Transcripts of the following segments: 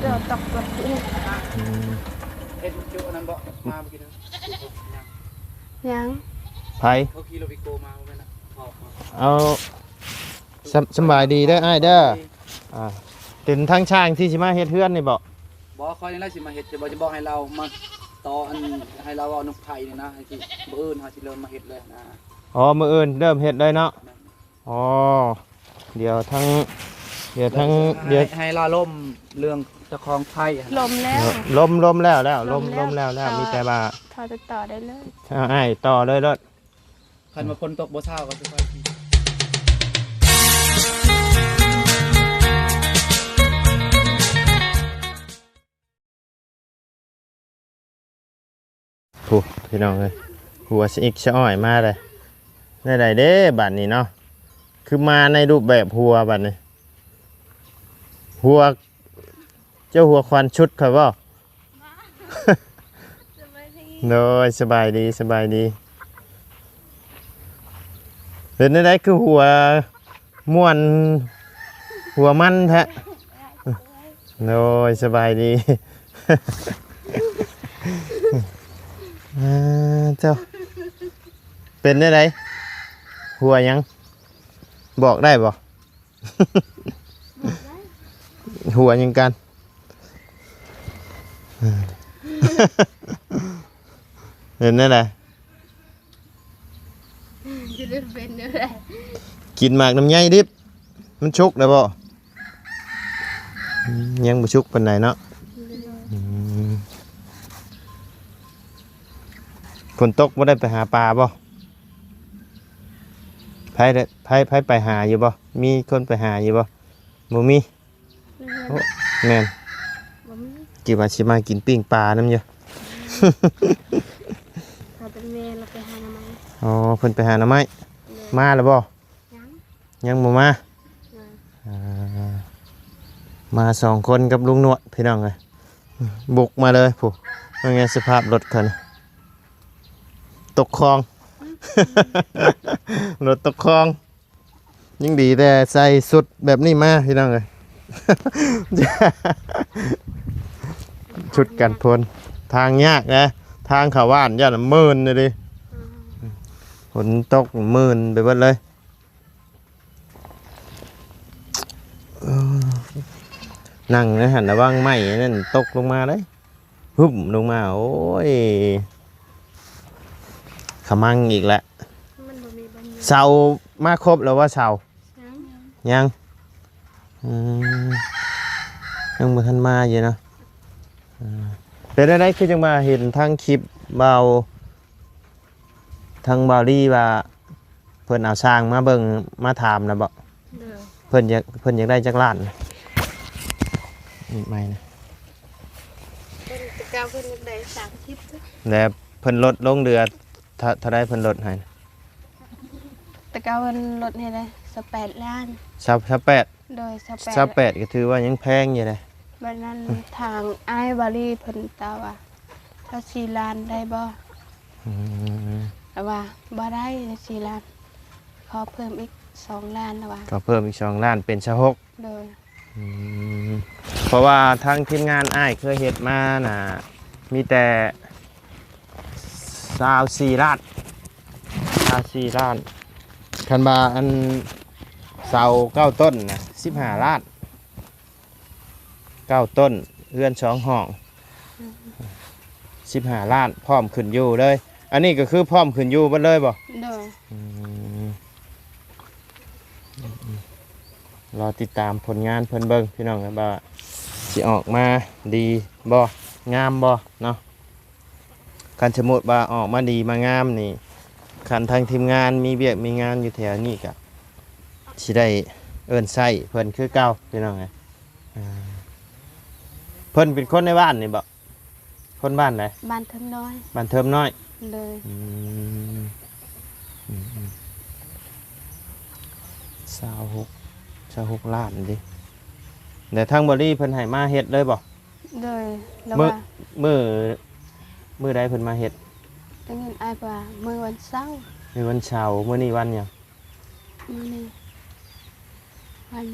ດອກຕອກຕົວນີ້ ອືມ ເຫັນຈຸອັນນັ້ນບໍ່? ມາເມື່ອກີ້ນະ ຍັງ ໃຜ? ເຂົາຂີ່ລົດວິໂກ້ມາບໍ່ແມ່ນນະ? ອອກມາ ເອົາ ສຳ ສຳບາຍດີເດີອ້າຍເດີ ອ່າ ເປັນທາງຊ່າງທີ່ຊິມາເຮັດເຮືອນນີ້ບໍ່? ບໍ່ ຂ້ອຍນີ້ແຫຼະຊິມາເຮັດ ຈະບອກ ຈະບອກໃຫ້ລາວມາຕໍ່ອັນ ໃຫ້ລາວເວົ້ານຳໄຜນີ້ນະ ໃຫ້ຊິ ມື້ອື່ນເຮົາຊິເລີ່ມມາເຮັດເລີຍນະ. ອໍ ມື້ອື່ນເລີ່ມເຮັດເລີຍເນາະ. ແມ່ນ. ອໍ ດຽວທາງ ດຽວທາງ ດຽວ ໃຫ້ລາວລົມເລື່ອງເຈົ້າຂອງໄຜຫັ້ນ ລົມແລ້ວ ລົມ ລົມແລ້ວແລ້ວ ລົມ ລົມແລ້ວແລ້ວ ມີແຕ່ວ່າ ຕໍ່ ຕໍ່ໄດ້ເລີຍ ອ້າຍຕໍ່ເລີຍໂລດ. ຄັນວ່າຝົນຕົກບໍ່ເຊົາກໍຊິຄ່ອຍ ພຸ້ນ ພີ່ນ້ອງເອີຍ ຫົວສະອິກສະອ້ອຍມາເລີຍ. ແນວໃດເດ້ບາດນີ້ເນາະ ຄືມາໃນຮູບແບບຫົວບາດນີ້ ຫົວ ເຈົ້າຫົວຂວັນຊຸດຂ້ອຍບໍ່? ສະບາຍດີ ໂດຍ ສະບາຍດີ ສະບາຍດີ. ເປັນແນວໃດຄືຫົວມ່ວນ ຫົວມັນແທ້? ໂດຍ ສະບາຍດີ. ອ່າ ເຈົ້າ ເປັນແນວໃດ? ຫົວຫຍັງ? ບອກໄດ້ບໍ່? ຫົວຫຍັງກັນ? ເປັນແນວໃດ? ເປັນແນວໃດ? ກິນໝາກລຳໄຍດິບ ມັນສຸກແລ້ວບໍ່? ອືມ ຍັງບໍ່ສຸກປານໃດເນາະ. ອືມ ຝົນຕົກບໍ່ໄດ້ໄປຫາປາບໍ່? ໃຜ ໃຜ ໃຜໄປຫາຢູ່ບໍ່? ມີຄົນໄປຫາຢູ່ບໍ່? ບໍ່ມີ. ໂອ້ ແມ່ນ ບໍ່ມີ ຄິດວ່າຊິມາກິນປີ້ງປານຳຢູ່. ເຂົາເປັນແມ່ລະໄປຫາໜໍ່ໄມ້. ອໍ ເພິ່ນໄປຫາໜໍ່ໄມ້. ໂດຍ ມາແລ້ວບໍ່? ຍັງ ຍັງບໍ່ມາ. ໂດຍ ອ່າ ມາສອງຄົນກັບລຸງໜວດ ພີ່ນ້ອງເອີຍ ບຸກມາເລີຍ. ຜູ້ ເບິ່ງແນ່ສະພາບລົດເຂົານີ້ ຕົກຄອງ ອືມ ລົດຕົກຄອງ. ຍັງດີແຕ່ໃສ່ຊຸດແບບນີ້ມາ ພີ່ນ້ອງເອີຍ ຊຸດກັນຝົນ. ທາງຍາກນະ ທາງເຂົ້າບ້ານຢ້ານມື່ນເດ້ ອືມ ຝົນຕົກມື່ນໄປເບິດເລີຍ. ເອີ ນັ່ງໃນຫັ້ນລະວັງໄມ້ນັ້ນຕົກລົງມາເດ້. ຫຶ້ມລົງມາ ໂອ້ຍ ຂະມັງອີກແລ້ວ. ມັນບໍ່ມີບ່ອນຢູ່. ເສົາມາຄົບແລ້ວບໍ່ເສົາ? ຍັງ ຍັງ ອືມ ຍັງບໍ່ທັນມາຢູ່ເນາະ. ເອີ ເປັນແນວໃດຄືຈັ່ງມາເຫັນທາງຄລິບບ່າວ ທາງບ່າວລີວ່າ ເພິ່ນເອົາຊ່າງມາເບິ່ງມາຖາມນະບໍ? ໂດຍ. ເພິ່ນຢາກ ເພິ່ນຢາກໄດ້ຈັກລ້ານ? ນີ້ໄມ້ນະ. ເພິ່ນ ແຕ່ເກົ່າເພິ່ນຢາກໄດ້ສາມສິບ. ແລ້ວເພິ່ນລົດລົງເຫຼືອເທົ່າ ເທົ່າໃດເພິ່ນລົດໃຫ້? ແຕ່ເກົ່າເພິ່ນລົດໃຫ້ໄດ້ຊາວແປດລ້ານ. ຊາວ ຊາວແປດ? ໂດຍ ຊາວແປດ ຊາວແປດກໍຖືວ່າຍັງແພງຢູ່ເດ້. ບັດນັ້ນ ອືມ ທາງອ້າຍບ່າວລີເພິ່ນຕອບວ່າ ເທົ່າສີ່ລ້ານໄດ້ບໍ່? ອືມ ແຕ່ວ່າບໍ່ໄດ້ສີ່ລ້ານ ຂໍເພີ່ມອີກສອງລ້ານລະວ່າ. ຂໍເພີ່ມອີກສອງລ້ານເປັນຊາວຫົກ. ໂດຍ. ອືມ ເພາະວ່າທາງທີມງານອ້າຍເຄີຍເຮັດມານະ ມີແຕ່ຊາວສີ່ລ້ານ ຊາວສີ່ລ້ານ. ຄັນວ່າອັນເສົາເກົ້າຕົ້ນນະ ສິບຫ້າລ້ານ. ເກົ້າຕົ້ນ ເຮືອນສອງຫ້ອງ ອືມ ສິບຫ້າລ້ານ ພ້ອມຂຶ້ນຢູ່ເລີຍ. ອັນນີ້ກໍຄືພ້ອມຂຶ້ນຢູ່ເບິດເລີຍບໍ່? ໂດຍ. ອືມ ລໍຕິດຕາມຜົນງານເພິ່ນເບິ່ງ ພີ່ນ້ອງ ວ່າຊິອອກມາດີບໍ່ ງາມບໍ່ເນາະ. ຄັນສົມມຸດວ່າອອກມາດີມາງາມນີ້ ຄັນທາງທີມງານມີວຽກມີງານຢູ່ແຖວນີ້ກະຊິໄດ້ເອີ້ນໃຊ້ເພິ່ນຄືເກົ່າ ພີ່ນ້ອງເອີຍ. ອ່າ ເພິ່ນເປັນຄົນໃນບ້ານນີ້ບໍ? ຄົນບ້ານໃດ? ບ້ານເທີມນ້ອຍ. ບ້ານເທີມນ້ອຍ. ໂດຍ. ອືມ ອືມ ອືມ ຊາວຫົກ ຊາວຫົກລ້ານເດ້. ແລ້ວທາງບໍລີເພິ່ນໃຫ້ມາເຮັດເລີຍບໍ? ໂດຍ. ແລ້ວ ມື້ ວ່າ ມື້ ມື້ໃດເພິ່ນມາເຮັດ? ໄດ້ຍິນອ້າຍວ່າມື້ວັນເສົາ. ມື້ວັນເສົາ. ມື້ນີ້ວັນຫຍັງ? ມື້ນີ້ວັນ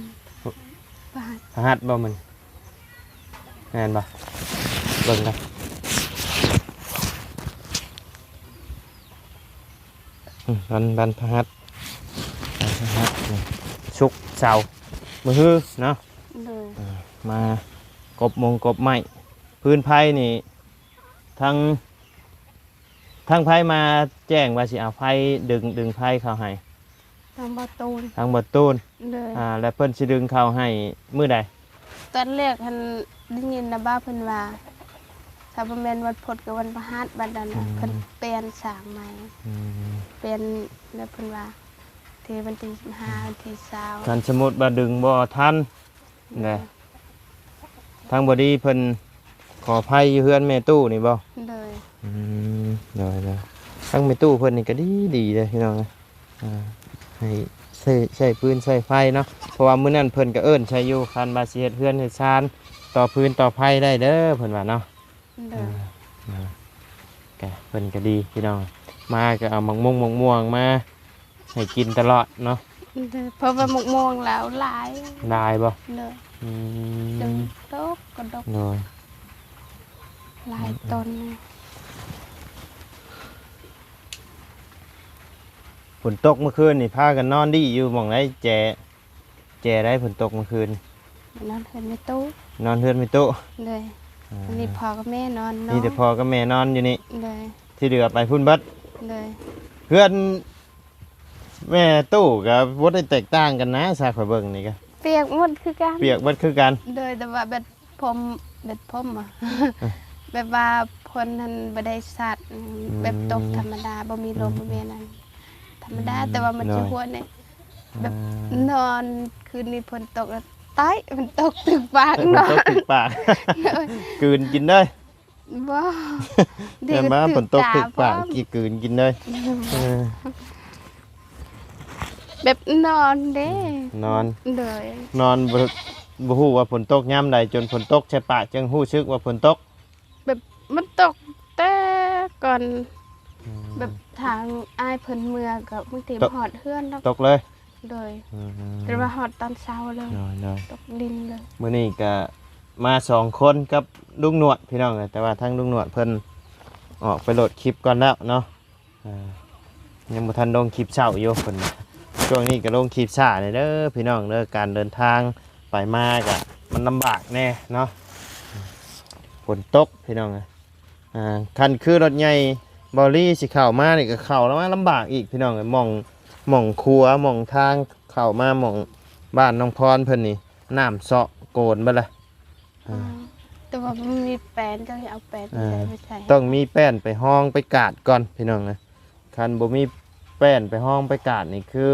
ພະຫັດ. ພະຫັດບໍມື້ນີ້? ແມ່ນບໍ່? ເບິ່ງກັນ ອືມ ວັນ ວັນພະຫັດ ວັນພະຫັດ ສຸກ ເສົາ ມື້ຮືເນາະ. ໂດຍ ເອີ ມາກົບມົງກົບໄມ້ ພື້ນໄຟນີ້ ທາງ ທາງໃຜມາແຈ້ງວ່າຊິເອົາໄຟ ດຶງ ດຶງໄຟເຂົ້າໃຫ້? ທາງບໍ່ຕູນ ທາງບໍ່ຕູນ. ໂດຍ ອ່າ ແລ້ວເພິ່ນຊິດຶງເຂົ້າໃຫ້ມື້ໃດ? ຕອນແລກຫັ້ນໄດ້ຍິນນະບ່າວເພິ່ນວ່າ ຖ້າບໍ່ແມ່ນວັນພຸດກໍວັນພະຫັດ ບັດນັ້ນ ອືມ ເພິ່ນປ່ຽນສ້າງໃໝ່. ອືມ ປ່ຽນ ແລ້ວເພິ່ນວ່າ ທີ່ວັນທີສິບຫ້າ ວັນທີຊາວ ຄັນສົມມຸດວ່າດຶງບໍ່ທັນ ແຫຼະ ທາງບໍ່ດີເພິ່ນຂໍໄຟຢູ່ເຮືອນແມ່ຕູ້ນີ້ບໍ່? ໂດຍ ອືມ ໂດຍ ໂດຍ ທາງແມ່ຕູ້ເພິ່ນນີ້ກໍດີ ດີເດ້ພີ່ນ້ອງເອີຍ ອ່າ ໃຫ້ໃຊ້ ໃຊ້ຟືນໃຊ້ໄຟເນາະ ເພາະວ່າມື້ນັ້ນເພິ່ນກໍເອີ້ນໃສ່ຢູ່ ຄັນວ່າຊິເຮັດເຮືອນເຮັດຊານ ຕໍ່ຟືນຕໍ່ໄຟໄດ້ເດີ ເພິ່ນວ່າເນາະ. ໂດຍ ອ່າ ກະເພິ່ນກະດີພີ່ນ້ອງ ມາກະເອົາໝາກມົງໝາກມ່ວງມາໃຫ້ກິນຕະຫຼອດເນາະ. ໂດຍ ເພາະວ່າໝາກມ່ວງລາວຫຼາຍ ຫຼາຍບໍ່? ໂດຍ ອືມ ຈົນຕົກກະດົກ ໂດຍ ຫຼາຍ ອືມ ຕົ້ນ. ຝົນຕົກມື້ຄືນນີ້ພາກັນນອນດີຢູ່ໝ່ອງໃດ? ແຈ ແຈໃດຝົນຕົກມື້ຄືນ? ນອນເຮືອນແມ່ຕູ້ ນອນເຮືອນແມ່ຕູ້ ໂດຍ ອ່າ ມີພໍ່ກັບແມ່ນອນເນາະ ມີແຕ່ພໍ່ກັບແມ່ນອນຢູ່ນີ້ ໂດຍ ທີ່ເຫຼືອໄປພຸ້ນເບິດ ໂດຍ ເຮືອນແມ່ຕູ້ກໍບໍ່ໄດ້ແຕກຕ່າງກັນນະ ຊະ ຂ້ອຍເບິ່ງນີ້ກໍປຽກໝົດຄືກັນ ປຽກເບິດຄືກັນ ໂດຍ ແຕ່ວ່າແບບ ພົມ ແບບພົມ ເອີ ແບບວ່າຝົນຫັ້ນບໍ່ໄດ້ສາດ ອືມ ແບບຕົກທຳມະດາ ບໍ່ມີລົມ ອືມ ບໍ່ມີອັນນັ້ນ ທຳມະດາ ອືມ ແຕ່ວ່າມັນ ໂດຍ ຊິຫົວແດ່ ແບບ ອ່າ ນອນຄືນນີ້ຝົນຕົກແລ້ວ ຕາຍ ມັນຕົກຖືກປາກ ຝົນຕົກຖືກປາກ ໂດຍ ກືນກິນເດີ ບໍ່ ແມ່ນວ່າຝົນຕົກຖືກປາກ ກິນ ກືນກິນເດີ ອືມ ເອີ ແບບນອນເດ້ ນອນ ໂດຍ ນອນບໍ່ ບໍ່ຮູ້ວ່າຝົນຕົກຍາມໃດ ຈົນຝົນຕົກໃສ່ປາກຈຶ່ງຮູ້ສຶກວ່າຝົນຕົກ ແບບມັນຕົກແຕ່ກ່ອນ ອືມ ແບບທາງອ້າຍເພິ່ນເມືອກໍບາງທີ ຕົກ ບໍ່ຮອດເຮືອນດອກ ຕົກເລີຍ ໂດຍ ອືມ ແຕ່ວ່າຮອດຕອນເຊົ້າເລີຍ ໂດຍ ໂດຍ ຕົກດິນເລີຍ ມື້ນີ້ກໍມາສອງຄົນກັບລຸງໜວດພີ່ນ້ອງເອີຍ ແຕ່ວ່າທາງລຸງໜວດເພິ່ນອອກໄປໂຫຼດຄລິບກ່ອນແລ້ວເນາະ. ອ່າ ຍັງບໍ່ທັນລົງຄລິບເຊົ້າຢູ່ເພິ່ນ ຊ່ວງນີ້ກໍລົງຄລິບຊ້າແດ່ເດີພີ່ນ້ອງເດີ ການເດີນທາງໄປມາກໍມັນລຳບາກແດ່ເນາະ ຝົນຕົກພີ່ນ້ອງເອີຍ ອ່າ ຄັນຄືລົດໃຫຍ່ເບົາລີຊິເຂົ້າມານີ້ກໍເຂົ້າມາລຳບາກອີກພີ່ນ້ອງເອີຍ ໝ່ອງ ໝ່ອງຂົວ ໝ່ອງທາງເຂົ້າມາ ໝ່ອງບ້ານນ້ອງພອນເພິ່ນນີ້ ນ້ຳເຊາະໂກນເບິດລະ. ອ່າ ແຕ່ວ່າບໍ່ມີແປ້ນ ເຈົ້າຊິເອົາແປ້ນ ເອີ ໃສ່ ຕ້ອງມີແປ້ນໄປຮອງໄປກາດກ່ອນພີ່ນ້ອງເອີຍ ຄັນບໍ່ມີແປ້ນໄປຮອງໄປກາດນີ້ຄື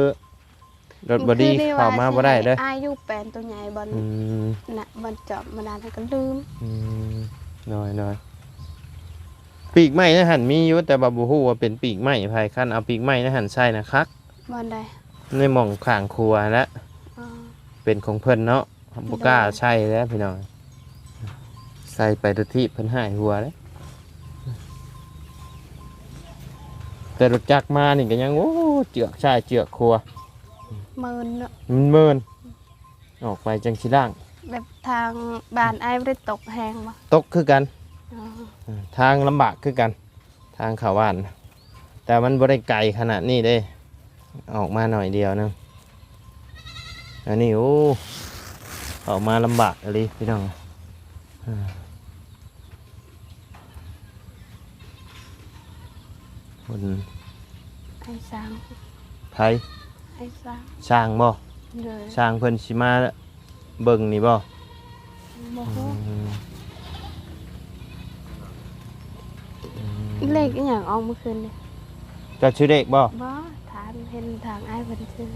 ລົດບໍ່ດີ ເຂົ້າມາບໍ່ໄດ້ເດີ ອາຍຸແປ້ນໂຕໃຫຍ່ບ່ອນ ອືມ ນະ ບ່ອນຈອບມານານກໍລືມ ອືມ ໂດຍ ໂດຍ ປີກໄມ້ໃນຫັ້ນມີຢູ່ ແຕ່ວ່າບໍ່ຮູ້ວ່າເປັນປີກໄມ້ໃຜ ຄັນເອົາປີກໄມ້ໃນຫັ້ນໃສ່ນະຄັກ ບ່ອນໃດ? ໃນໝ່ອງຂ້າງຄົວຫັ້ນແຫຼະ ອໍ ເປັນຂອງເພິ່ນເນາະ ບໍ່ກ້າໃສ່ແລ້ວພີ່ນ້ອງ ໃສ່ໄປທຸກທີ່ເພິ່ນຫາຍຫົວເດ້ ແຕ່ລົດຈັກມານີ້ກໍຍັງ ໂອ້ ເຈືອກຊ້າຍເຈືອກຂວາ ເມີນເນາະ ມັນເມີນ ອອກໄປຈັ່ງຊິລ້າງ ແບບທາງບ້ານອ້າຍບໍ່ໄດ້ຕົກແຮງບໍ່? ຕົກຄືກັນ ອໍ ເອີ ທາງລຳບາກຄືກັນ ທາງເຂົ້າບ້ານ ແຕ່ມັນບໍ່ໄດ້ໄກຂະໜາດນີ້ເດ້ ອອກມາໜ້ອຍດຽວໜຶ່ງ ອັນນີ້ ໂອ້ ເຂົ້າມາລຳບາກອີ່ຫຼີພີ່ນ້ອງ ອ່າ ຄົນ ອ້າຍຊ່າງ ໃຜ? ອ້າຍຊ່າງ ຊ່າງບໍ່? ໂດຍ ຊ່າງເພິ່ນຊິມາ ເບິ່ງນີ້ບໍ່? ບໍ່ຮູ້ ອືມ ອືມ ເລກອີ່ຫຍັງອອກມື້ຄືນນີ້? ເຈົ້າຊື່ເລກບໍ່? ບໍ່ ຖາມ ເຫັນທາງອ້າຍເພິ່ນຊື່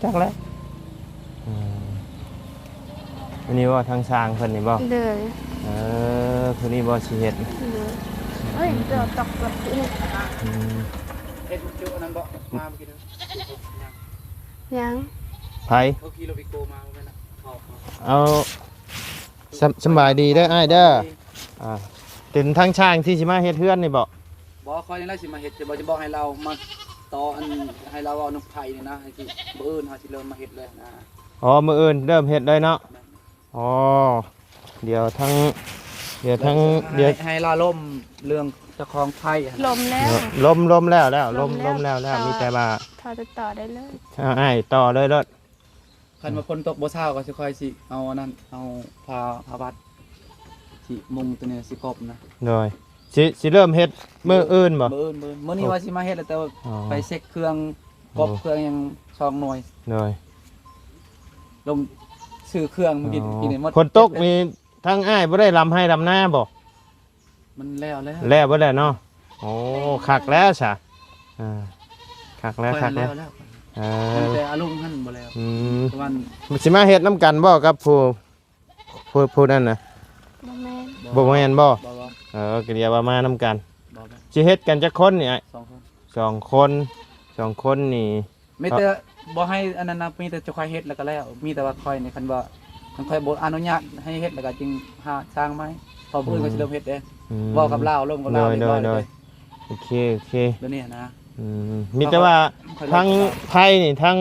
ຈັກແຫຼະ ອືມ ອັນນີ້ບໍ່ ທາງຊ່າງເພິ່ນນີ້ບໍ່? ໂດຍ ເອີ ຜູ້ນີ້ບໍ່ຊິເຮັດ ໂດຍ ເອີຍ ອືມ ດຽວຕອກລົດນີ້ ອືມ ເຮັດຈຸອັນນັ້ນບໍ່? ມາເມື່ອກີ້ ຍັງ ໃຜ? ເຂົາຂີ່ລົດວິໂກມາບໍ່ແມ່ນນະ ເຂົາ ເອົາ ສຳ ສຳບາຍດີເດີອ້າຍເດີ ອ່າ ເປັນທາງຊ່າງທີ່ຊິມາເຮັດເຮືອນນີ້ບໍ່? ບໍ່ ຂ້ອຍນີ້ແຫຼະຊິມາເຮັດ ຈະບອກ ຈະບອກໃຫ້ລາວມາຕໍ່ ອັນ ໃຫ້ລາວເວົ້ານຳໃຜນີ້ນະ ໃຫ້ທີ່ມື້ອື່ນເຮົາຊິເລີ່ມມາເຮັດເລີຍນະ ອໍ ມື້ອື່ນເລີ່ມເຮັດເລີຍເນາະ ແມ່ນ ອໍ ດຽວທາງ ດຽວທາງ ດຽວ ໃຫ້ລາວລົມເລື່ອງເຈົ້າຂອງໄພຫັ້ນ ລົມແລ້ວ ລົມ ລົມແລ້ວແລ້ວ ລົມ ລົມແລ້ວແລ້ວ ມີແຕ່ວ່າ ຖ້າຕິດຕໍ່ໄດ້ເລີຍ ອ້າຍຕໍ່ເລີຍໂລດ. ຄັນວ່າຝົນຕົກບໍ່ເຊົາກໍຊິ ຂ້ອຍຊິເອົາອັນນັ້ນ ເອົາຜ້າ ຜ້າບັດ ຊິມຸງຕົວນີ້ ຊິກົບນະ. ໂດຍ ຊິ ຊິເລີ່ມເຮັດມື້ອື່ນບໍ່? ມື້ອື່ນ ມື້ອື່ນ ມື້ນີ້ວ່າຊິມາເຮັດແລ້ວ ແຕ່ວ່າໄປເຊັກເຄື່ອງ ກົບເຄື່ອງຫຍັງສອງໜ່ວຍ. ໂດຍ ລົງຊື້ເຄື່ອງມື້ກີ້ນີ້ໝົດ. ຝົນຕົກນີ້ ທາງອ້າຍບໍ່ໄດ້ລຳໄຮ່ລຳນາບໍ່? ມັນແລ້ວແລ້ວ ແລ້ວເບິດແລ້ວເນາະ. ໂອ້ ຄັກແລ້ວຊະ ອ່າ ຄັກແລ້ວ ຄັກແລ້ວ ແລ້ວແລ້ວ. ເອີ ແຕ່ອາລຸງຫັ້ນບໍ່ແລ້ວ. ອືມ ປະມານ ຊິມາເຮັດນຳກັນບໍ່ກັບຜູ້ ຜູ້ ຜູ້ນັ້ນນະ? ບໍ່ແມ່ນ ບໍ່ແມ່ນບໍ່? ບໍ່ ບໍ່ ເອີ ກໍດຽວວ່າມານຳກັນ. ບໍ່ ບໍ່ ຊິເຮັດກັນຈັກຄົນນີ້ອ້າຍ? ສອງຄົນ ສອງຄົນ ສອງຄົນນີ້ ມີແຕ່ບໍ່ໃຫ້ອັນນັ້ນນະ ມີແຕ່ເຈົ້າຂ້ອຍເຮັດແລ້ວກໍແລ້ວ. ມີແຕ່ວ່າຂ້ອຍນີ້ ຄັນວ່າ ຄັນຂ້ອຍບໍ່ອະນຸຍາດໃຫ້ເຮັດ ແລ້ວກໍຈຶ່ງຫາຊ່າງໃໝ່ ເພາະຜູ້ອື່ນເຂົາຊິເລີ່ມເຮັດເດ້. ອືມ ເວົ້າກັບລາວ ລົມກັບລາວ ໂດຍ ເລີຍ ໂດຍ ໂດຍ ໂອເຄ ໂອເຄ ແບບນີ້ນະ. ອືມ ມີແຕ່ວ່າທາງໄພນີ້ ທາງ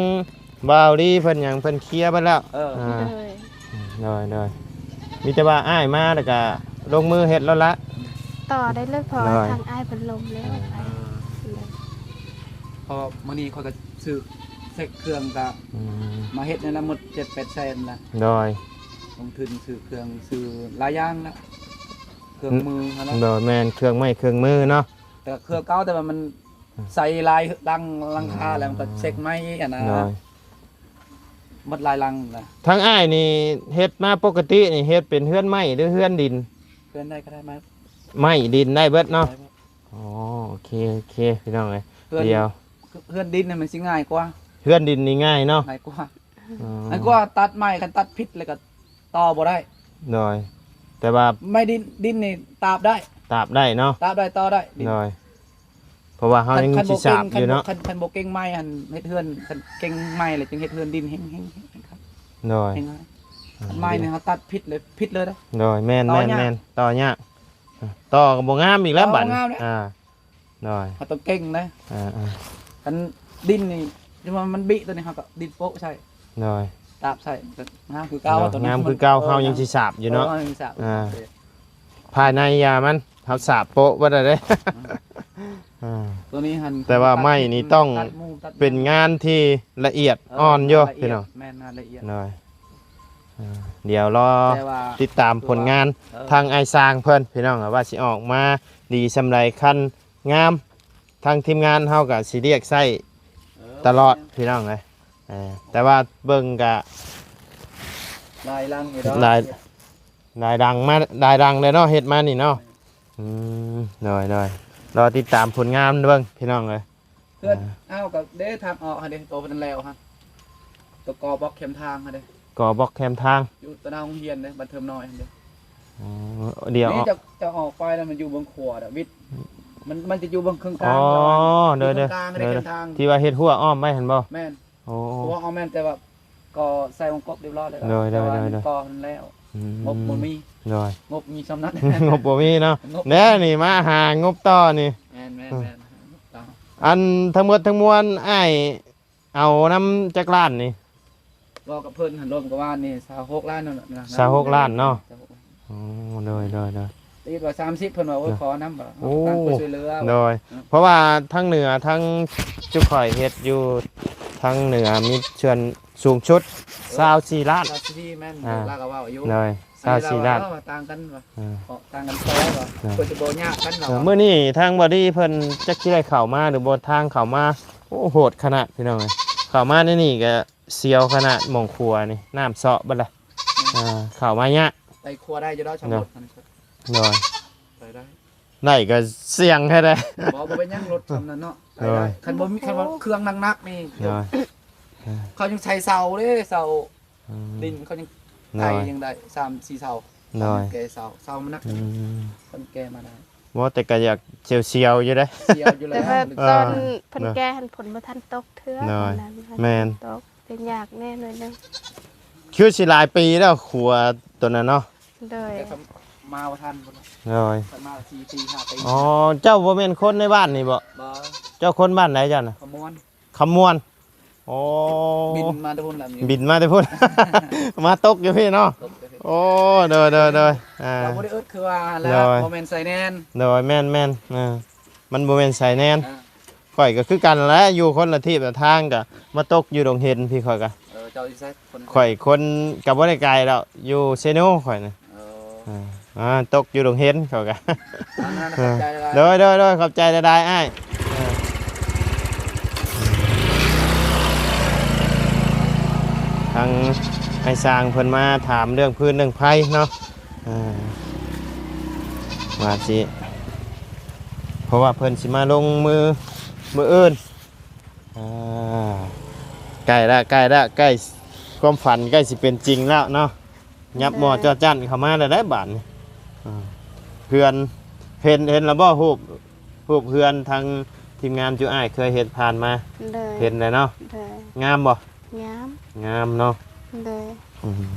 ບ່າວລີເພິ່ນຫຍັງ ເພິ່ນເຄຍເບິດແລ້ວ. ເອີ ອ່າ ໂດຍ ໂດຍ ໂດຍ ມີແຕ່ວ່າອ້າຍມາແລ້ວກະລົງມືເຮັດໂລດລະ ຕໍ່ໄດ້ເລີຍ ເພາະວ່າ ໂດຍ ທາງອ້າຍເພິ່ນລົມແລ້ວ. ເອີ ໄປ ເອີ ເພາະມື້ນີ້ຂ້ອຍກໍຊື້ເຊັກເຄື່ອງກະ ອືມ ມາເຮັດນີ້ລະ ໝົດເຈັດແປດແສນລະ. ໂດຍ ລົງທຶນຊື້ເຄື່ອງ ຊື້ຫຼາຍຢ່າງລະ ເຄື່ອງມືຫັ້ນລະ. ໂດຍ ແມ່ນ ເຄື່ອງໄມ້ເຄື່ອງມືເນາະ ແຕ່ເຄື່ອງເກົ່າ ແຕ່ວ່າມັນ ອືມ ໃສ່ຫຼາຍຫຼັງ ຫຼັງຄາແລ້ວ ມັນກໍເຊັກໃໝ່ຫັ້ນນະ. ໂດຍ ໝົດຫຼາຍຫຼັງນະ. ທາງອ້າຍນີ້ເຮັດມາປົກກະຕິນີ້ ເຮັດເປັນເຮືອນໄມ້ ຫຼື ເຮືອນດິນ? ເຮືອນໃດກໍໄດ້ ໄມ້ ໄມ້ດິນໄດ້ເບິດເນາະ. ໄດ້ເບິດ. ອໍ ໂອເຄ ໂອເຄ ພີ່ນ້ອງເອີຍ ເຮືອນ ດຽວ ເຮືອນດິນນີ້ມັນຊິງ່າຍກວ່າ. ເຮືອນດິນນີ້ງ່າຍເນາະ ງ່າຍກວ່າ. ອໍ ງ່າຍກວ່າຕັດໄມ້ ຄັນຕັດຜິດແລ້ວກໍຕໍ່ບໍ່ໄດ້. ໂດຍ ແຕ່ວ່າໄມ້ດິນ ດິນນີ້ຕາບໄດ້ ຕາບໄດ້ເນາະ ຕາບໄດ້ ຕໍ່ໄດ້ດິນ. ໂດຍ ເພາະວ່າເຮົາຍັງຊິສາບຢູ່ເນາະ. ຄັນ ຄັນບໍ່ເກັ່ງໄມ້ຫັ້ນ ເຮັດເຮືອນ ຄັນເກັ່ງໄມ້ແລ້ວຈຶ່ງເຮັດເຮືອນດິນແຮງໆ. ໂດຍ ແຮງງ່າຍ. ອືມ ຄັນໄມ້ນີ້ເຮົາຕັດຜິດເລີຍ ຜິດເລີຍເດ້. ໂດຍ ແມ່ນໆ ຕໍ່ຍາກ ຕໍ່ຍາກ ຕໍ່ກໍບໍ່ງາມອີກແລ້ວບັດນີ້. ອ່າ ໂດຍ ເຮົາຕ້ອງເກັ່ງເດ້. ອ່າໆ ຄັນດິນນີ້ ທີ່ວ່າມັນບິຕົວນີ້ ເຮົາກໍດິນໂປະໃສ່. ໂດຍ ຕາບໃສ່ ກໍງາມຄືເກົ່າ. ໂດຍ ຕົວນີ້ ງາມຄືເກົ່າ. ເອີ ເຮົາຍັງຊິສາບຢູ່ເນາະ. ເອີ ເຮົາຍັງຊິສາບ. ອ່າ ພາຍໃນຢ່າມັນ ເຮົາສາບໂປະບໍ່ໄດ້ເດ້. ອືມ ອ່າ ຕົວນີ້ຫັ້ນ ແຕ່ວ່າໄມ້ນີ້ຕ້ອງ ຕັດໝູ່ຕັດ ເປັນງານທີ່ລະອຽດ ເອີ ອ່ອນຢູ່ ລະອຽດ ພີ່ນ້ອງ. ແມ່ນ ງານລະອຽດ. ໂດຍ ອ່າ ດຽວລໍ ແຕ່ວ່າ ຕິດຕາມຜົນງານ ເອີ ທາງອ້າຍຊ່າງເພິ່ນ ພີ່ນ້ອງ ວ່າຊິອອກມາດີສ່ຳໃດ. ຄັນງາມ ທາງທີມງານເຮົາກໍຊິລຽກໃຊ້ ເອີ ຕະຫຼອດ ພີ່ນ້ອງເອີຍ. ເອີ ແຕ່ວ່າເບິ່ງກະຫຼາຍຫຼັງຢູ່ດອກ ຫຼາຍ ຫຼາຍຫຼັງມາ ຫຼາຍຫຼັງເລີຍເນາະ ເຮັດມານີ້ເນາະ. ອືມ ໂດຍໆ ລໍຕິດຕາມຜົນງານເບິ່ງ ພີ່ນ້ອງເອີຍ. ເຮືອນ ອ່າ ເຮົາກໍເດ້ ທາງອອກຫັ້ນເດ້ ໂຕເພິ່ນແລ້ວຫັ້ນ ໂຕກໍ່ບລັອກແຄມທາງຫັ້ນເດ້ ກໍ່ບລັອກແຄມທາງ ຢູ່ຕະໜ້າໂຮງຮຽນເດ້ ບ້ານເທີມນ້ອຍຫັ້ນເດ້. ອໍ ດຽວ ນີ້ ເຈົ້າ ເຈົ້າອອກໄປແລ້ວ ມັນຢູ່ເບື້ອງຂວາດອກ ວິດ ມັນ ມັນຈະຢູ່ເບື້ອງເຄິ່ງກາງ. ອໍ ໂດຍໆ ເບື້ອງເຄິ່ງກາງເດ້ ໂດຍໆ ເສັ້ນທາງ ທີ່ວ່າເຮັດຮົ້ວອ້ອມໄວ້ຫັ້ນບໍ່? ແມ່ນ. ໂອ້ ເພາະວ່າເອົາແມ່ນແຕ່ວ່າກໍ່ໃສ່ວົງກົບຮຽບຮ້ອຍແລ້ວ ໂດຍໆ ແຕ່ວ່າ ໂດຍໆ ກໍ່ຫັ້ນແລ້ວ. ອືມ ງົບບໍ່ມີ ໂດຍ ງົບມີສ່ຳນັ້ນ ງົບບໍ່ມີເນາະ ງົບ ແນ່ນີ້ມາຫາງົບຕໍ່ນີ້. ແມ່ນໆໆ ອັນທັງໝົດທັງມວນອ້າຍເອົານຳຈັກລ້ານນີ້? ເວົ້າກັບເພິ່ນຫັ້ນ ລົມກັບວ່ານີ້ ຊາວຫົກລ້ານນັ້ນແຫຼະ ຊາວຫົກລ້ານເນາະ. ຊາວຫົກລ້ານ. ອໍ ໂດຍໆໆ ຕີວ່າສາມສິບ ເພິ່ນວ່າ ໂອ້ຍ ຂໍນຳ ໂອ້ ຕ່າງຄົນຊ່ວຍເຫຼືອ. ໂດຍ ເອີ ເພາະວ່າທາງເໜືອ ທາງຈຸຂ້ອຍເຮັດຢູ່ທາງເໜືອມີສ່ວນສູງສຸດ ເອີ ຊາວສີ່ລ້ານ. ຊາວສີ່ ແມ່ນ ອ່າ ລາວກໍເວົ້າຢູ່. ໂດຍ ຊາວສີ່ລ້ານ ວ່າຕ່າງກັນວ່າ ເອີ ເພາະຕ່າງກັນພໍວ່າ ເອີ ເພື່ອຈະບໍ່ຍາກກັນວ່າ. ເອີ ມື້ນີ້ທາງບໍດີເພິ່ນຈັກຊິໄດ້ເຂົ້າມາຫຼືບໍ່ ທາງເຂົ້າມາ ໂອ້ ໂຫດຂະໜາດ ພີ່ນ້ອງເອີຍ. ເຂົ້າມາໃນນີ້ກໍ ສຽວຂະໜາດໝ່ອງຂົວນີ້ ນ້ຳເຊາະເບິດລະ. ແມ່ນ ອ່າ ເຂົ້າມາຍາກ ໄປຂົວໄດ້ຢູ່ດອກ ສຳລົດ. ໂດຍ ໄປໄດ້ ໄດ້ກໍສ່ຽງແທ້ໃດ. ບໍ່ ບໍ່ເປັນຫຍັງ ລົດສ່ຳນັ້ນເນາະ ໄປໄດ້. ໂດຍ ຄັນບໍ່ມີ ຄັນວ່າເຄື່ອງໜັກໆນີ້ ໂດຍ ເຂົາຍັງໃສ່ເສົາເດ້ ເສົາ ອືມ ດິນ ເຂົາຍັງ ໂດຍ ໄຖຍັງໄດ້ສາມສີ່ເສົາ. ໂດຍ ແກ່ເສົາ ເສົາມັນໜັກ. ອືມ ເພິ່ນແກ່ມາໄດ້. ບໍ່ ແຕ່ກໍຢາກສຽວໆຢູ່ເດ້ ສຽວຢູ່ແລ້ວ ແຕ່ວ່າຕອນເພິ່ນແກ່ຫັ້ນ ຝົນບໍ່ທັນຕົກເທື່ອ. ໂດຍ ແມ່ນ ຕົກ ເປັນຍາກແດ່ໜ້ອຍໜຶ່ງ. ຄືຊິຫຼາຍປີແລ້ວ ຂົວຕົວນັ້ນເນາະ. ໂດຍ ແຕ່ກໍມາບໍ່ທັນພຸ້ນ. ໂດຍ ເພິ່ນມາສີ່ປີຫ້າປີ. ອໍ ເຈົ້າບໍ່ແມ່ນຄົນໃນບ້ານນີ້ບໍ່? ບໍ່ ເຈົ້າຄົນບ້ານໃດເຈົ້ານະ? ຂະມວນ. ຄຳມ່ວນ. ໂອ້ ບິນມາແຕ່ພຸ້ນລະ ບິນມາແຕ່ພຸ້ນ ມາຕົກຢູ່ພີ້ເນາະ. ຕົກຢູ່ພີ້. ໂອ້ ໂດຍໆໆ ອ່າ ເຮົາບໍ່ໄດ້ອຶດຄືວ່າຫັ້ນແຫຼະ ໂດຍ ບໍ່ແມ່ນໃສ່ແໜ້ນ ໂດຍ ແມ່ນໆ ອ່າ ມັນບໍ່ແມ່ນໃສ່ແໜ້ນ ອ່າ ຂ້ອຍກໍຄືກັນແຫຼະ ຢູ່ຄົນລະທີບລະທາງ ກໍມາຕົກຢູ່ດົງເຫັນພີ້ ຂ້ອຍກໍ ເອີ ເຈົ້າຢູ່ໃສ? ຄົນ ຂ້ອຍຄົນກໍບໍ່ໄດ້ໄກດອກ ຢູ່ເຊໂນຂ້ອຍນະ ເອີ ອ່າ ອ່າ ຕົກຢູ່ດົງເຫັນ ເຂົາກໍ ອ່າ ຂອບໃຈຫຼາຍໆ ໂດຍໆໆ ຂອບໃຈຫຼາຍໆ ອ້າຍ ອ່າ ທາງອ້າຍຊ່າງເພິ່ນມາຖາມເລື່ອງຟືນເລື່ອງໄຟເນາະ ອ່າ ວ່າຊິ ເພາະວ່າເພິ່ນຊິມາລົງມືມື້ອື່ນ ອ່າ ໃກ້ລະ ໃກ້ລະ ໃກ້ ຄວາມຝັນໃກ້ຊິເປັນຈິງແລ້ວເນາະ ຫຍັບໝໍ້ ໂດຍ ຈໍ້ຈັ້ນເຂົ້າມາແລ້ວໄດ໋ບາດນີ້ ອ່າ ເຮືອນ ເຫັນ ເຫັນແລ້ວບໍ່? ຮູບ ຮູບເຮືອນທາງທີມງານຈຸອ້າຍເຄີຍເຮັດຜ່ານມາ ໂດຍ ເຫັນແລ້ວເນາະ ໂດຍ ງາມບໍ່? ງາມ ງາມເນາະ ໂດຍ ອືມ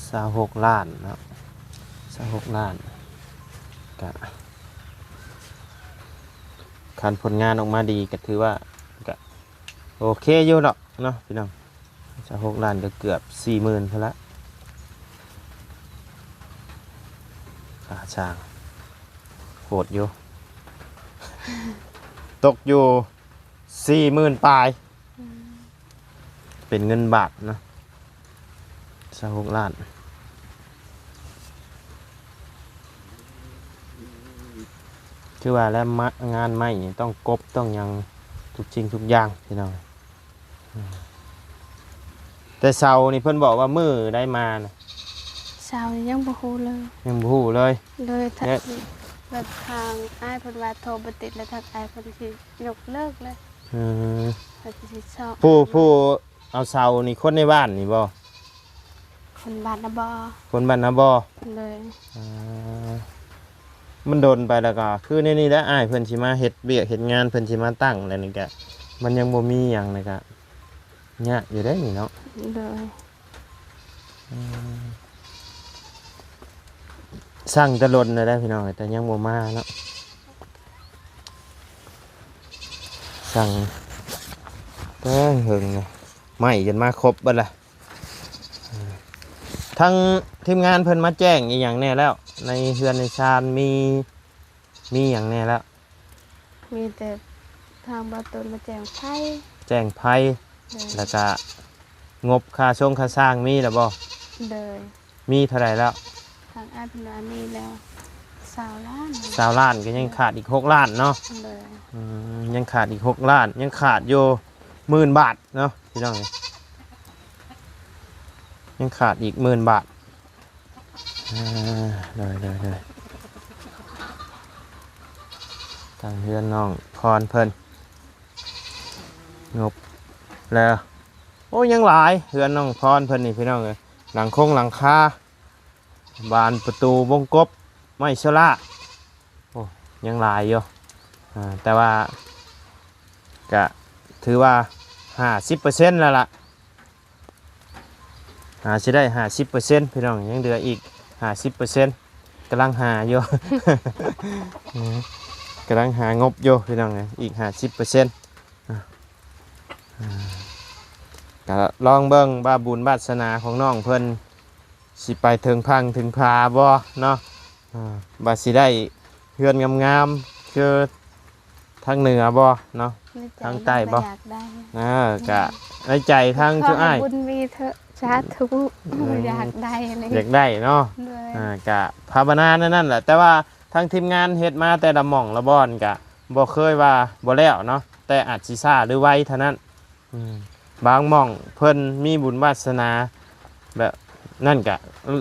ຊາວຫົກລ້ານເນາະ ຊາວຫົກລ້ານ ກະ ຄັນຜົນງານອອກມາດີກະຖືວ່າກະໂອເຄຢູ່ດອກເນາະພີ່ນ້ອງ ຊາວຫົກລ້ານກະເກືອບສີ່ໝື່ນພຸ້ນລະ ຄ່າຊ່າງໂຫດຢູ່ ຕົກຢູ່ສີ່ໝື່ນປາຍ ອືມ ເປັນເງິນບາດເນາະ ຊາວຫົກລ້ານ ຄືວ່າແລ້ວ ມະ ງານໄມ້ນີ້ຕ້ອງກົບຕ້ອງຫຍັງທຸກສິ່ງທຸກຢ່າງພີ່ນ້ອງ ອືມ ແຕ່ເສົານີ້ເພິ່ນບອກວ່າມື້ໃດມານະ? ເສົານີ້ຍັງບໍ່ຮູ້ເລີຍ ຍັງບໍ່ຮູ້ເລີຍ ໂດຍ ແລ້ວ ແລ້ວທາງອ້າຍເພິ່ນວ່າໂທບໍ່ຕິດ ແລ້ວທາງອ້າຍເພິ່ນຊິຍົກເລີກເລີຍ ເອີ ເພິ່ນຊິຊອກ ຜູ້ ຜູ້ ເອົາເສົານີ້ຄົນໃນບ້ານນີ້ບໍ່? ຄົນບ້ານນາບໍ່ ຄົນບ້ານນາບໍ່ ໂດຍ ອ່າ ມັນດົນໄປແລ້ວກໍຄືແນວນີ້ແຫຼະ ອ້າຍເພິ່ນຊິມາເຮັດວຽກເຮັດງານ ເພິ່ນຊິມາຕັ້ງແລ້ວນີ້ກະ ມັນຍັງບໍ່ມີຫຍັງນີ້ກະຍາກຢູ່ເດ້ນີ້ເນາະ ໂດຍ ອືມ ສັ່ງແຕ່ດົນແລ້ວເດ້ພີ່ນ້ອງ ແຕ່ຍັງບໍ່ມາເນາະ ສັ່ງແຕ່ເຫິງນະ ໄມ້ຈົນມາຄົບເບິດລະ ທາງທີມງານເພິ່ນມາແຈ້ງອີ່ຫຍັງແດ່ແລ້ວ ໃນເຮືອນໃນຊານມີ ມີຫຍັງແດ່ແລ້ວ? ມີແຕ່ທາງບ່າວຕູນມາແຈ້ງໄຟ ແຈ້ງໄຟ ໂດຍ ແລ້ວກະງົບຄ່າຊົງຄ່າຊ່າງມີແລ້ວບໍ່? ໂດຍ ມີເທົ່າໃດແລ້ວ? ທາງອ້າຍເພິ່ນວ່າມີແລ້ວຊາວລ້ານ ຊາວລ້ານ ກໍຍັງຂາດອີກຫົກລ້ານເນາະ ໂດຍ ອືມ ຍັງຂາດອີກຫົກລ້ານ ຍັງຂາດຢູ່ໝື່ນບາດເນາະ ພີ່ນ້ອງເອີຍ ຍັງຂາດອີກໝື່ນບາດ ອ່າ ໂດຍ ໂດຍ ໂດຍ ທາງເຮືອນນ້ອງພອນເພິ່ນງົບແລ້ວ ໂອ້ ຍັງຫຼາຍ ເຮືອນນ້ອງພອນເພິ່ນນີ້ ພີ່ນ້ອງເອີຍ ຫຼັງຄົງຫຼັງຄາ ບານປະຕູວົງກົບ ໄມ້ໂຊລາ ໂອ້ ຍັງຫຼາຍຢູ່ ອ່າ ແຕ່ວ່າກະຖືວ່າຫ້າສິບເປີເຊັນແລ້ວລະ ຫາຊິໄດ້ຫ້າສິບເປີເຊັນ ພີ່ນ້ອງ ຍັງເຫຼືອອີກຫ້າສິບເປີເຊັນ ກຳລັງຫາຢູ່ ກຳລັງຫາງົບຢູ່ ພີ່ນ້ອງ ອີກຫ້າສິບເປີເຊັນ ອ່າ ກະລອງເບິ່ງວ່າບຸນວາດສະໜາຂອງນ້ອງເພິ່ນ ຊິໄປເຖິງຝັ່ງເຖິງຜາບໍ່ເນາະ ອ່າ ວ່າຊິໄດ້ເຮືອນງາມໆ ຄືທາງເໜືອບໍ່ເນາະ ໃນໃຈ ທາງໃຕ້ບໍ່ ຢາກໄດ້ ເອີ ກະໃນໃຈທາງຈຸອ້າຍ ຂໍໃຫ້ບຸນມີເທີະ ສາທຸ ອືມ ຢາກໄດ້ເລີຍ ຢາກໄດ້ເນາະ ໂດຍ ອ່າ ກະພາວະນາແນວນັ້ນແຫຼະ ແຕ່ວ່າທາງທີມງານເຮັດມາແຕ່ລະໝ່ອງລະບ່ອນກະບໍ່ເຄີຍວ່າບໍ່ແລ້ວເນາະ ແຕ່ອາດຊິຊ້າຫຼືໄວເທົ່ານັ້ນ ອືມ ບາງໝ່ອງເພິ່ນມີບຸນວາດສະໜາແບບນັ້ນກະ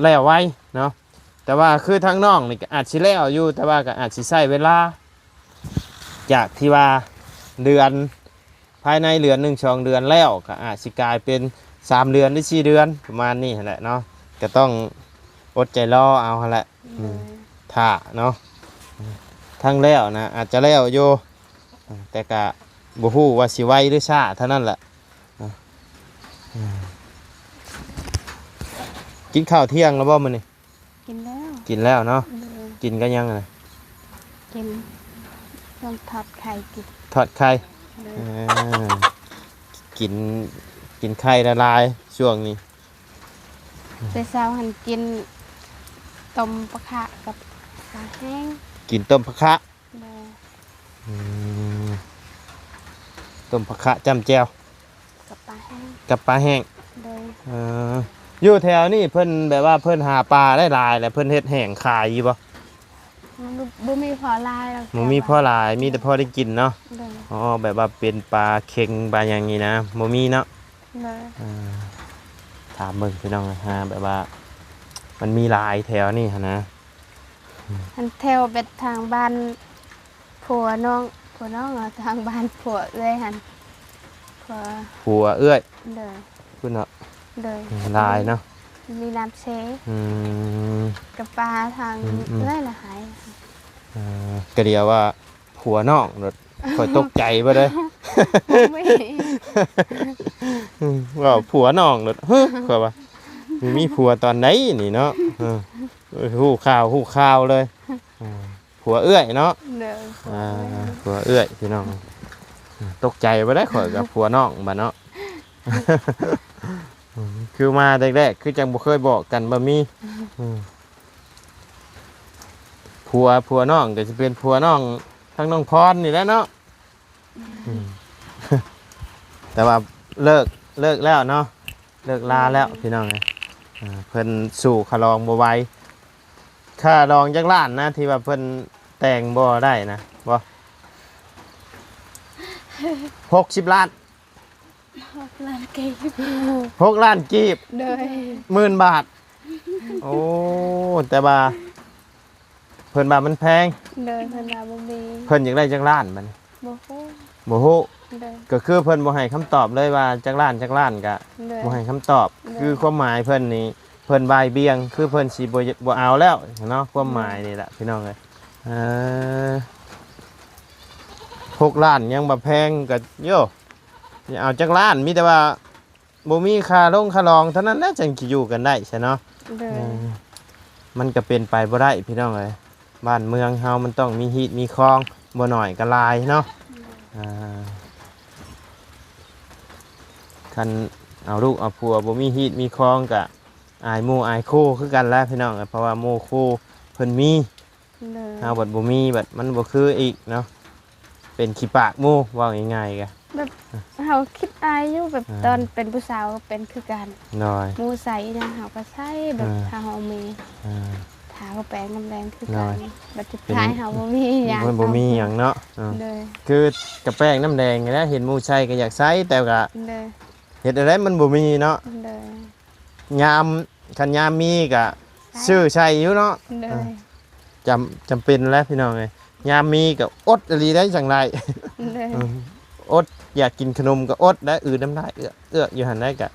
ແລ້ວໄວເນາະ ແຕ່ວ່າຄືທາງນ້ອງນີ້ກະອາດຊິແລ້ວຢູ່ ແຕ່ວ່າກະອາດຊິໃຊ້ເວລາ ຈາກທີ່ວ່າເດືອນ ພາຍໃນເດືອນໜຶ່ງສອງເດືອນແລ້ວ ກະອາດຊິກາຍເປັນສາມເດືອນ ຫຼື ສີ່ເດືອນ ປະມານນີ້ຫັ້ນແຫຼະເນາະ ກະຕ້ອງອົດໃຈລໍເອົາຫັ້ນແຫຼະ ໂດຍ ອືມ ຖ້າເນາະ ທັງແລ້ວນະ ອາດຈະແລ້ວຢູ່ ອ່າ ແຕ່ກະບໍ່ຮູ້ວ່າຊິໄວຫຼືຊ້າເທົ່ານັ້ນແຫຼະ ອ່າ ກິນເຂົ້າທ່ຽງແລ້ວບໍ່ມື້ນີ້? ກິນແລ້ວ ກິນແລ້ວເນາະ ໂດຍ ກິນກັບຫຍັງນະ? ກິນ ຕ້ອງທອດໄຂ່ກິນ ທອດໄຂ່ ໂດຍ ອ່າ ກິນ ກິນໄຂ່ຫຼາຍໆຊ່ວງນີ້? ແຕ່ເຊົ້າຫັ້ນກິນຕົ້ມປາຄະກັບປາແຫ້ງ. ກິນຕົ້ມປາຄະ? ໂດຍ. ອືມ ຕົ້ມປາຄະຈ້ຳແຈ່ວ ກັບປາແຫ້ງ. ກັບປາແຫ້ງ. ໂດຍ. ເອີ ຢູ່ແຖວນີ້ເພິ່ນແບບວ່າເພິ່ນຫາປາໄດ້ຫຼາຍ ແລ້ວເພິ່ນເຮັດແຫ້ງຂາຍຢູ່ບໍ່? ບໍ່ ບໍ່ມີພໍຫຼາຍດອກ. ບໍ່ມີພໍຫຼາຍ ມີແຕ່ພໍໄດ້ກິນເນາະ. ໂດຍ. ອໍ ແບບວ່າເປັນປາເຄັງປາຫຍັງນີ້ນະ ບໍ່ມີເນາະ. ໂດຍ. ເອີ ຖາມເບິ່ງພີ່ນ້ອງ ຫາແບບວ່າມັນມີຫຼາຍແຖວນີ້ຫັ້ນນະ. ອັນແຖວເບັດທາງບ້ານຜົວນ້ອງ ຜົວນ້ອງ ທາງບ້ານຜົວເອື້ອຍຫັ້ນ ຜົວ ຜົວເອື້ອຍ. ໂດຍ. ພຸ້ນເນາະ. ໂດຍ. ອືມ ຫຼາຍເນາະ ມີນ້ຳເຊ. ອືມ ກັບປາທາງ ອືມໆ ເອື້ອຍລະຫາຍ. ເອີ ກະດຽວວ່າຜົວນ້ອງໂລດ ຂ້ອຍຕົກໃຈເບິດເລີຍ. ບໍ່ມີ ອືມ ວ່າຜົວນ້ອງໂລດ ຮຶ ຂ້ອຍວ່າ ມີຜົວຕອນໃດນີ້ເນາະ. ເອີ ຮູ້ຂ່າວ ຮູ້ຂ່າວເລີຍ. ເອີ ຜົວເອື້ອຍເນາະ. ໂດຍ. ອ່າ ຜົວເອື້ອຍ ຜົວເອື້ອຍພີ່ນ້ອງ. ຕົກໃຈບໍ່ໄດ້ ຂ້ອຍກັບຜົວນ້ອງບັດເນາະ. ອືມ ຄືມາແລກໆ ຄືຈັ່ງບໍ່ເຄີຍບອກກັນບໍ່ມີ. ອືມ ຜົວ ຜົວນ້ອງກໍຊິເປັນຜົວນ້ອງທາງນ້ອງພອນນີ້ແຫຼະເນາະ. ອືມ ແຕ່ວ່າເລີກ ເລີກແລ້ວເນາະ ເລີກລາແລ້ວ ອືມ ພີ່ນ້ອງເອີຍ. ເພິ່ນສູ້ຄ່າດອງບໍ່ໄຫວ. ຄ່າດອງຈັກລ້ານນະ ທີ່ວ່າເພິ່ນແຕ່ງບໍ່ໄດ້ນະ ບໍ່ ຫົກສິບລ້ານ. ຫົກລ້ານກີບ. ຫົກລ້ານກີບ. ໂດຍ. ໝື່ນບາດ. ໂອ້ ແຕ່ວ່າເພິ່ນວ່າມັນແພງ. ໂດຍ. ເພິ່ນວ່າບໍ່ມີ. ເພິ່ນຢາກໄດ້ຈັກລ້ານບັດນີ້? ບໍ່ຮູ້. ບໍ່ຮູ້. ໂດຍ. ກໍຄືເພິ່ນບໍ່ໃຫ້ຄຳຕອບເລີຍວ່າຈັກລ້ານ ຈັກລ້ານ ກະ ໂດຍ ບໍ່ໃຫ້ຄຳຕອບ. ໂດຍ. ຄືຄວາມໝາຍເພິ່ນນີ້ ເພິ່ນບ່າຍບ່ຽງ ຄືເພິ່ນຊິບໍ່ ບໍ່ເອົາແລ້ວເນາະ ຄວາມໝາຍນີ້ແຫຼະ ໂດຍ ພີ່ນ້ອງເອີຍ. ເອີ ຫົກລ້ານຍັງບໍ່ແພງ ກໍ ໂຍ ຊິເອົາຈັກລ້ານ ມີແຕ່ວ່າບໍ່ມີຄ່າລົງຄ່າລອງເທົ່ານັ້ນແຫຼະ ຈັ່ງຊິຢູ່ກັນໄດ້ຊະເນາະ. ໂດຍ. ເອີ ມັນກໍເປັນໄປບໍ່ໄດ້ ພີ່ນ້ອງເອີຍ ບ້ານເມືອງເຮົາມັນຕ້ອງມີຮີດມີຄອງ ບໍ່ໜ້ອຍກໍຫຼາຍເນາະ. ໂດຍ. ອ່າ ຄັນເອົາລູກເອົາຜົວບໍ່ມີຮີດມີຄອງ ກະອາຍໝູ່ອາຍຄູ່ຄືກັນແຫຼະ ພີ່ນ້ອງເອີຍ ເພາະວ່າໝູ່ຄູ່ເພິ່ນມີ. ໂດຍ. ເຮົາບັດບໍ່ມີ ບັດມັນບໍ່ຄືອີກເນາະ ເປັນຂີ້ປາກໝູ່ ເວົ້າງ່າຍໆ ກະ ແບບເຮົາຄິດອາຍຢູ່ ແບບ ອ່າ ຕອນເປັນຜູ້ສາວກໍເປັນຄືກັນ. ໂດຍ. ໝູ່ໃສ່ອີ່ຫຍັງເຮົາກໍໃສ່ ແບບ ອ່າ ຖ້າເຮົາມີ ອ່າ ທາກໍແປງນ້ຳແດງຄືກັນ. ໂດຍ. ບັດສຸດທ້າຍເຮົາບໍ່ມີຫຍັງ ມັນບໍ່ມີຫຍັງເນາະ. ເອີ ໂດຍ. ຄືກະແປງນ້ຳແດງນີ້ແຫຼະ ເຫັນໝູ່ໃສ່ກໍຢາກໃສ່ ແຕ່ກະ ໂດຍ ເຮັດແນວໃດມັນບໍ່ມີເນາະ. ໂດຍ. ຍາມ ຄັນຍາມມີກະ ໃສ່ ຊື້ໃສ່ຢູ່ເນາະ. ໂດຍ. ເອີ ຈຳ ຈຳເປັນແຫຼະພີ່ນ້ອງເອີຍ ຍາມມີກະອົດອີ່ຫຼີໄດ໋ ຈັ່ງໄດ້. ໂດຍ. ເອີ ອົດ ຢາກກິນຂະໜົມກະອົດໄດ໋ ອືນ້ຳລາຍເອືອກໆຢູ່ຫັ້ນໄດ໋ ກະ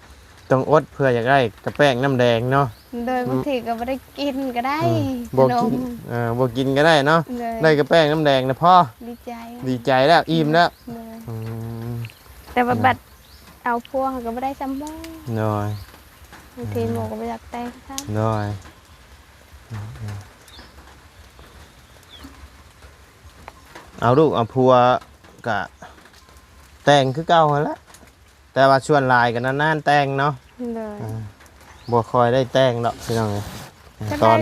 ຕ້ອງອົດ ເພື່ອຢາກໄດ້ກະແປງນ້ຳແດງເນາະ. ໂດຍ. ອືມ ບາງທີກໍບໍ່ໄດ້ກິນກໍໄດ້. ອືມ ບໍ່ກິນ ຂະໜົມ ເອີ ບໍ່ກິນກໍໄດ້ເນາະ. ໂດຍ. ໄດ້ກະແປງນ້ຳແດງນະພໍ ດີໃຈ ດີໃຈແລ້ວ ອີ່ມແລ້ວ. ໂດຍ. ອືມ ແຕ່ວ່າ ອືມ ບັດເອົາຜົວເຮົາກໍບໍ່ໄດ້ສ່ຳໝູ່. ໂດຍ. ບາງທີ ອືມ ໝູ່ກໍບໍ່ຢາກແຕ່ງຊ້ຳ. ໂດຍ. ເອົາລູກເອົາຜົວກະແຕ່ງຄືເກົ່າຫັ້ນແຫຼະ ແຕ່ວ່າສ່ວນຫຼາຍກໍນານໆແຕ່ງເນາະ. ໂດຍ. ອ່າ ບໍ່ຄ່ອຍໄດ້ແຕ່ງດອກພີ່ນ້ອງເອີຍ ຕອນ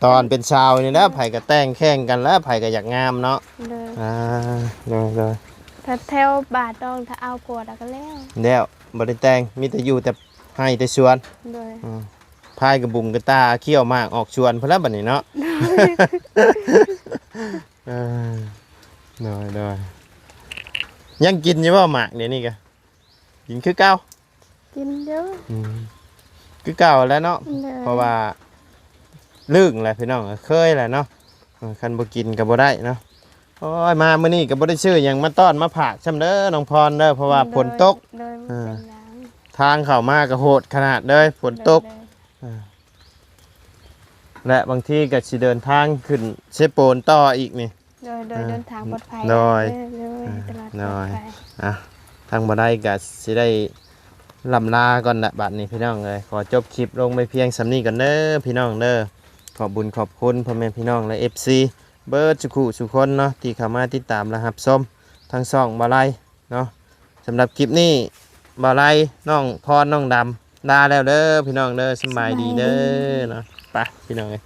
ຕອນເປັນສາວນີ້ແຫຼະ ໂດຍ ໃຜກໍແຕ່ງແຂ່ງກັນແຫຼະ ໃຜກໍຢາກງາມເນາະ. ໂດຍ. ອ່າ ໂດຍໆ ຖ້າແຖວບ້ານນ້ອງ ຖ້າເອົາຜົວແລ້ວກໍແລ້ວ ແລ້ວ ບໍ່ໄດ້ແຕ່ງ ມີແຕ່ຢູ່ແຕ່ໄຮ່ແຕ່ສວນ. ໂດຍ. ອືມ ພາຍກະບຸງກະຕ່າ ຂ້ຽວໝາກອອກສວນພຸ້ນລະບັດນີ້ເນາະ. ໂດຍ. ເອີ ໂດຍໆ ຍັງກິນຢູ່ບໍ່ໝາກດຽວນີ້ກະ? ກິນຄືເກົ່າ. ກິນຢູ່. ອືມ ຄືເກົ່າແຫຼະເນາະ. ໂດຍ. ເພາະວ່າລຶ້ງແຫຼະພີ່ນ້ອງ ເຄີຍແຫຼະເນາະ. ເອີ ຄັນບໍ່ກິນກໍບໍ່ໄດ້ເນາະ. ໂອ້ຍ ມາມື້ນີ້ກໍບໍ່ໄດ້ຊື້ຫຍັງມາຕ້ອນມາຝາກຊ້ຳເດີນ້ອງພອນເດີ ເພາະວ່າ ໂດຍ ຝົນຕົກ. ໂດຍ. ເອີ ບໍ່ເປັນຫຍັງ ທາງເຂົ້າມາກໍໂຫດຂະໜາດເລີຍ ຝົນຕົກ. ໂດຍໆ. ອ່າ ແລະ ບາງທີກໍຊິເດີນທາງຂຶ້ນເຊໂປນຕໍ່ອີກນີ້. ໂດຍໆ. ອ່າ ເດີນທາງປອດໄພ. ໂດຍ. ໂດຍ ອ່າ ຕະຫຼາດ ໂດຍ ປອດໄພ. ອ່ະ ທາງບໍ່ໄດ້ກໍຊິໄດ້ລ່ຳລາກ່ອນລະບັດນີ້ພີ່ນ້ອງເອີຍ. ຂໍຈົບຄລິບລົງໄປພຽງສ່ຳນີ້ກ່ອນເດີພີ່ນ້ອງເດີ. ຂອບບຸນຂອບຄຸນພໍ່ແມ່ພີ່ນ້ອງ ແລະ ເອັຟຊີ ເບິດສູ່ຄູ່ສູ່ຄົນເນາະ ທີ່ເຂົ້າມາຕິດຕາມ ແລະ ຮັບຊົມທາງຊ່ອງບ່າວໄລເນາະ. ສຳລັບຄລິບນີ້ ບ່າວໄລ ນ້ອງພອນ ນ້ອງດຳ ລາແລ້ວເດີພີ່ນ້ອງເດີ ສຳບາຍດີເດີເນາະ ໄປພີ່ນ້ອງເອີຍ.